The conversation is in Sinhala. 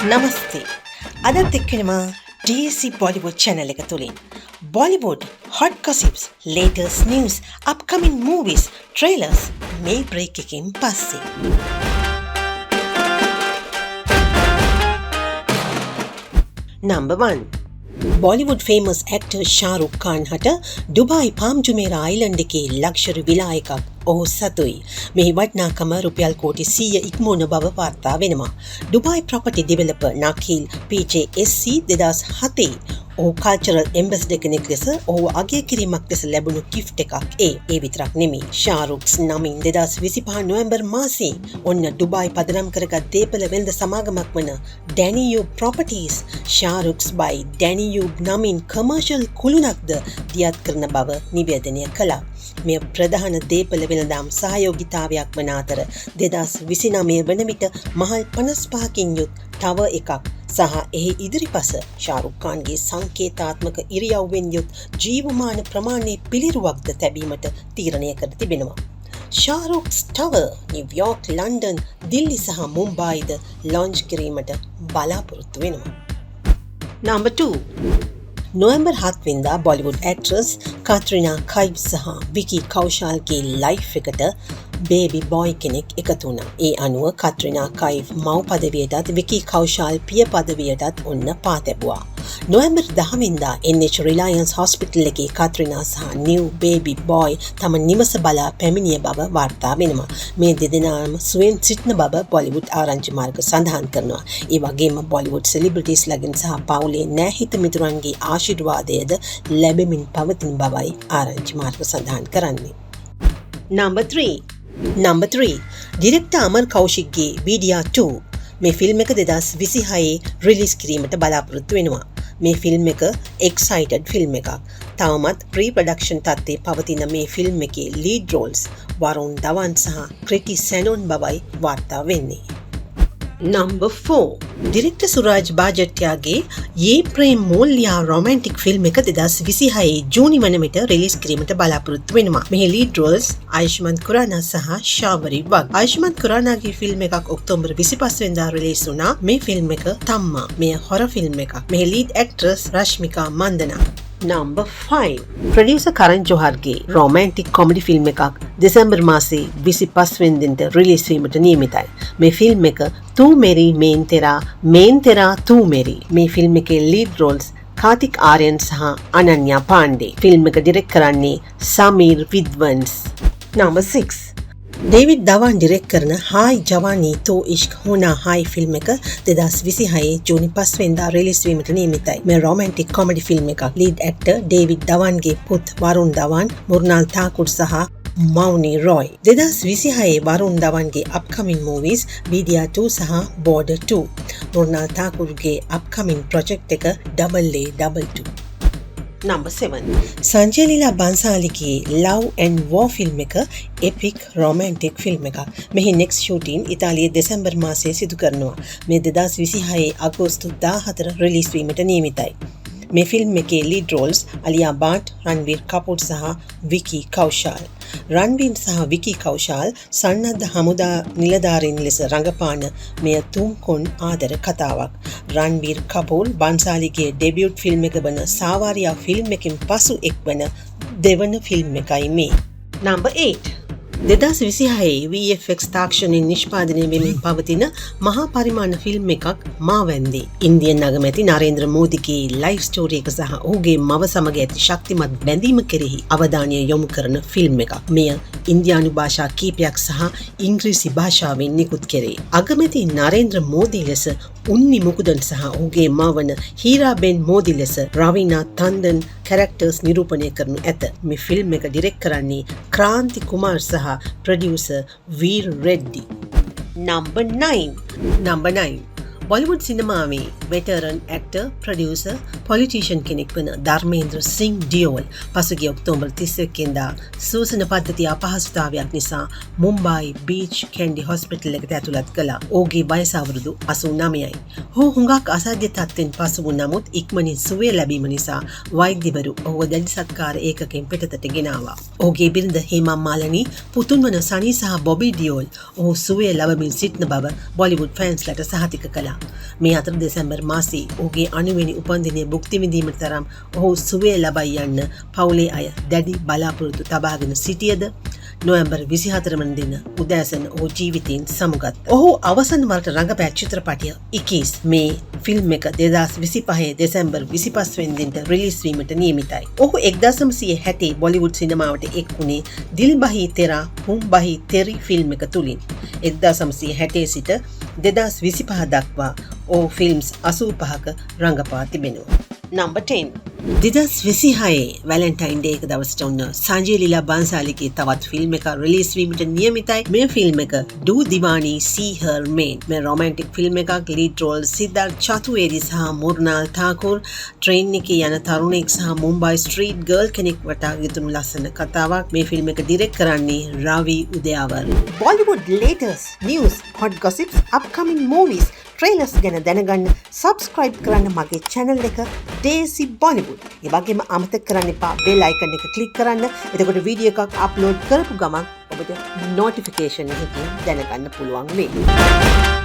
නමස්තේ. අදත් එක්වෙනවා DSC Bollywood channel එක තුලින්. Bollywood hot gossips, latest news, upcoming movies, trailers මේ බ්‍රේක් එකෙන් පස්සේ. Number 1. Bollywood famous actor Shahrukh Khan හට ඩුබායි පාම් ජුමේරා අයිලන්ඩ් එකේ ලක්ෂරි විලා එකක් ඔහු සතුයි. මෙහි වටිනාකම රුපියල් කෝටි 100 ඉක්මවන බව වාර්තා වෙනවා. ඩුබායි ප්‍රොපර්ටි ඩිවෙලොපර් නඛීල් PJSC 2007 ඔහු කල්චරල් ඇම්බැසඩර් කෙනෙක් ලෙස ඔහු අගය කිරීමක් ලෙස ලැබුණු ගිෆ්ට් එකක් ඒ. ඒ විතරක් නෙමෙයි. ශාරුක්ස් නමින් 2025 නොවැම්බර් මාසයේ ඔන්න ඩුබායි පදනම් කරගත් දේපළ වෙළඳ සමාගමක් වන ඩැනියුබ් ප්‍රොපර්ටිස් ශාරුක්ස් බයි ඩැනියුබ් නමින් කමර්ෂල් කුළුණක්ද දියත් කරන බව නිවේදනය කළා. මෙය ප්‍රධාන දේපළ වෙළඳාම් සහයෝගිතාවයක් වන අතර 2029 වන විට මහල් 55කින් යුත් ටවර් එකක් සහ එහි ඉදිරිපස ශාරුක් ඛාන්ගේ සංකේතාත්මක ඉරියව්වෙන් යුත් ජීවමාන ප්‍රමාණයේ පිළිරුවක්ද තැබීමට තීරණය කර තිබෙනවා. ශාරුක්ස් ටවර් නිව්යෝර්ක්, ලන්ඩන්, දිල්ලි සහ මුම්බායිද ලොන්ච් කිරීමට බලාපොරොත්තු වෙනවා. නම්බර් 2. නොවැම්බර් 7 වෙනිදා බොලිවුඩ් ඇක්ට්‍රස් කත්රිනා කයිෆ් සහ විකි කෞශාල්ගේ ලයිෆ් එකට බේබි බොයි කෙනෙක් එකතු වුණා. ඒ අනුව කත්රිනා කයිෆ් මව් පදවියටත් විකි කෞශාල් පිය පදවියටත් ඔන්න පා තැබුවා. නොවැම්බර් 10 වෙනිදා NH Reliance Hospital එකේ කත්රිනා සහ නිව් බේබි බොයි තම නිවස බලා පැමිණිය බව වාර්තා වෙනවා. මේ දෙදෙනාම සුවෙන් සිටින බව බොලිවුඩ් ආරංචි මාර්ග සඳහන් කරනවා. ඒ වගේම බොලිවුඩ් සෙලිබ්‍රිටිස් ලගෙන් සහ පවුලේ නෑහිත මිතුරන්ගේ ආශිර්වාදයද ලැබෙමින් පවතින බවයි ආරංචි මාර්ග සඳහන් කරන්නේ. Number 3. Number 3. Director Amar කෞශික්ගේ වීඩියා 2 මේ ෆිල්ම් එක 2026 රිලීස් කිරීමට බලාපොරොත්තු වෙනවා. මේ ෆිල්ම් එක එක්සයිටඩ් ෆිල්ම් එකක්. තවමත් ප්‍රී ප්‍රොඩක්ෂන් තත්ත්වයේ පවතින මේ ෆිල්ම් එකේ ලීඩ් රෝල්ස් වරුන් ධවන් සහ ක්‍රිටි සැනොන් බවයි වාර්තා වෙන්නේ. නම්බර් 4. ඩිරෙක්ටර් සුරාජ් බාජට්‍යාගේ යේ ප්‍රේම් මෝල්යා රොමැන්ටික් ෆිල්ම් එක 2026 ජූනි වන විට රිලීස් කිරීමට බලාපොරොත්තු වෙනවා. මෙහි ලීඩ් රෝල්ස් ආයුෂ්මන් කුරානා සහ ශාවරි වග්. ආයුෂ්මන් කුරානාගේ ෆිල්ම් එකක් ඔක්තෝබර් 25 වෙනිදා රිලීස් වුණා. මේ ෆිල්ම් එක තම්මා. මෙය හොරර් ෆිල්ම් එකක්. මෙහි ලීඩ් ඇක්ට්‍රස් රශ්මිකා මන්දනා. නම්බර් 5. ප්‍රොඩියුසර් කරන් ජොහර්ගේ රොමැන්ටික් කොමඩි ෆිල්ම් එකක් දෙසැම්බර් මාසේ 25 වෙනිදාට රිලීස් වීමට නියමිතයි. මේ ෆිල්ම් එක තූ මෙරි මේන් තෙරා මේන් තෙරා තූ මෙරි. මේ ෆිල්ම් එකේ ලීඩ් රෝල්ස් කාතික් ආර්යන් සහ අනන්‍යා පාණ්ඩේ. ෆිල්ම් එක ඩිරෙක්ට් කරන්නේ සමීර් විද්වන්ස්. නම්බර් 6. ඩේවිඩ් ධවන් ඩිරෙක්ට් කරන හායි ජවානි තෝ ඉෂ්ක් හෝනා හායි ෆිල්ම් එක 2026 ජූනි 5 වෙනිදා රිලීස් වීමට නියමිතයි. මේ රොමැන්ටික් කොමඩි ෆිල්ම් එකක්. ලීඩ් ඇක්ටර් ඩේවිඩ් ධවන්ගේ පුත් වරුන් ධවන්, මෘණාල් ඨාකුර් සහ මෞනි රොයි. 2026 වරුන් ධවන්ගේ අප්කමින් මූවීස් වීඩියා 2 සහ බෝඩර් 2. මෘණාල් ඨාකුර්ගේ අප්කමින් ප්‍රොජෙක්ට් එක double A double 2. Number 7. Sanjay Leela බන්සාලිගේ ලව් ඇන්ඩ් වෝ ෆිල්ම් එක එපික් රොමැන්ටික් ෆිල්ම් එකක්. මෙහි නෙක්ස්ට් ෂූටින් ඉතාලියේ දෙසැම්බර් මාසයේ සිදු කරනවා. මේ 2026 අගෝස්තු 14 රිලීස් වීමට නියමිතයි. මේ ෆිල්ම් එකේ ලීඩ් රෝල්ස් අලියා භට්, රන්වීර් කපූර් සහ විකි කෞශාල්. රන්වීර් සහ විකි කෞශාල් සන්නද්ධ හමුදා නිලධාරීන් ලෙස රඟපාන මෙය තුන්කොන් ආදර කතාවක්. රන්වීර් කපූර් බන්සාලිගේ ඩෙබියුට් ෆිල්ම් එක වන සාවාරියා ෆිල්ම් එකෙන් පසු එක්වන දෙවන ෆිල්ම් එකයි මේ. නම්බර් 8. 2026 VFX තාක්ෂණයෙන් නිෂ්පාදනය වෙමින් පවතින මහා පරිමාණ ෆිල්ම් එකක් මාවැන්දේ. ඉන්දියන් අගමැති නරේන්ද්‍ර මෝදිගේ ලයිෆ් ස්ටෝරි එක සහ ඔහුගේ මව සමග ඇති ශක්තිමත් බැඳීම කෙරෙහි අවධානය යොමු කරන ෆිල්ම් එකක්. මෙය ඉන්දියානු භාෂා කීපයක් සහ ඉංග්‍රීසි භාෂාවෙන් නිකුත් කෙරේ. අගමැති නරේන්ද්‍ර මෝදි ලෙස උන්නි මුකුදන් සහ ඔහුගේ මව වන හීරාබෙන් මෝදි ලෙස රවීනා තන්දන් කැරක්ටර්ස් නිරූපණය කරනු ඇත. මේ ෆිල්ම් එක ඩිරෙක්ට් කරන්නේ ක්‍රාන්ති කුමාර් සහ producer Veer Reddy. Number 9. Number 9. බොලිවුඩ් සිනමාවේ වෙටරන් ඇක්ටර්, ප්‍රොඩියුසර්, පොලිටිෂියන් කෙනෙක් වන ධර්මේන්ද්‍ර සිං ඩියෝල් පසුගිය ඔක්තෝබර් 31 වෙනිදා ශ්වසන පද්ධතිය අපහසුතාවයක් නිසා මුම්බායි බීච් කැන්ඩි හොස්පිටල් එකට ඇතුළත් කළා. ඔහුගේ වයස අවුරුදු 89යි. ඔහු හුඟක් අසාධ්‍ය තත්ත්වෙන් පසු වූ නමුත් ඉක්මනින් සුවය ලැබීම නිසා වෛද්‍යවරු ඔහුව දැඩි සත්කාර ඒකකයෙන් පිටතට ගෙනාවා. ඔහුගේ බිරිඳ හේමා මාලිනී, පුතුන් වන සනී සහ බොබි ඩියෝල් ඔහු සුවය ලබමින් සිටින බව බොලිවුඩ් ෆෑන්ස්ලට සහතික කළා. මේ අතර දෙසැම්බර් මාසයේ ඔහුගේ 90වෙනි උපන්දිනය භුක්ති විඳීමට තරම් ඔහු සුවය ලබයි යන්න පවුලේ අය දැඩි බලාපොරොත්තු තබාගෙන සිටියද, නොවැම්බර් 24 වන දින උදෑසන ඔහු ජීවිතයෙන් සමුගත්තා. ඔහු අවසන් වරට රඟපෑ චිත්‍රපටය ඉකීස්. මේ ෆිල්ම් එක 2025 දෙසැම්බර් 25 වෙනි දිනට රිලීස් වීමට නියමිතයි. ඔහු 1960 බොලිවුඩ් සිනමාවට එක් වුණේ දිල් බහි තෙරා හුම් බහි තෙරි ෆිල්ම් එක තුලින්. 1960 සිට 2025 දක්වා ඔහු ෆිල්ම්ස් 85ක රඟපා තිබෙනවා. Number 10. 2026 Valentine day එක දවසට ඔන්න සංජය ලීලා බන්සාලිගේ තවත් ෆිල්ම් එකක් රිලීස් වීමට නියමිතයි. මේ ෆිල්ම් එක ඩු දිවානි සී හර් මේන්. මේ රොමැන්ටික් ෆිල්ම් එකක්. ලීඩ් රෝල් සිද්ධාර්ථ චතුවේදි සහ මෘණාල් ඨාකුර්. ට්‍රේන් එකේ යන තරුණයෙක් සහ මුම්බයි ස්ට්‍රීට් ගර්ල් කෙනෙක් වටා ගෙතුණු ලස්සන කතාවක්. මේ ෆිල්ම් එක ඩිරෙක්ට් කරන්නේ රවි උදයාවර්. Bollywood latest news, hot gossips, upcoming movies, trailers ගැන දැනගන්න සබස්ක්‍රයිබ් කරන්න මගේ චැනල් එක ඩේසි බොලිවුඩ්. ඒ වගේම අමතක කරන්න එපා බෙල් අයිකන් එක ක්ලික් කරන්න. එතකොට වීඩියෝ එකක් අප්ලෝඩ් කරපු ගමන් ඔබට නොටිෆිකේෂන් එකකින් දැනගන්න පුළුවන් වෙයි.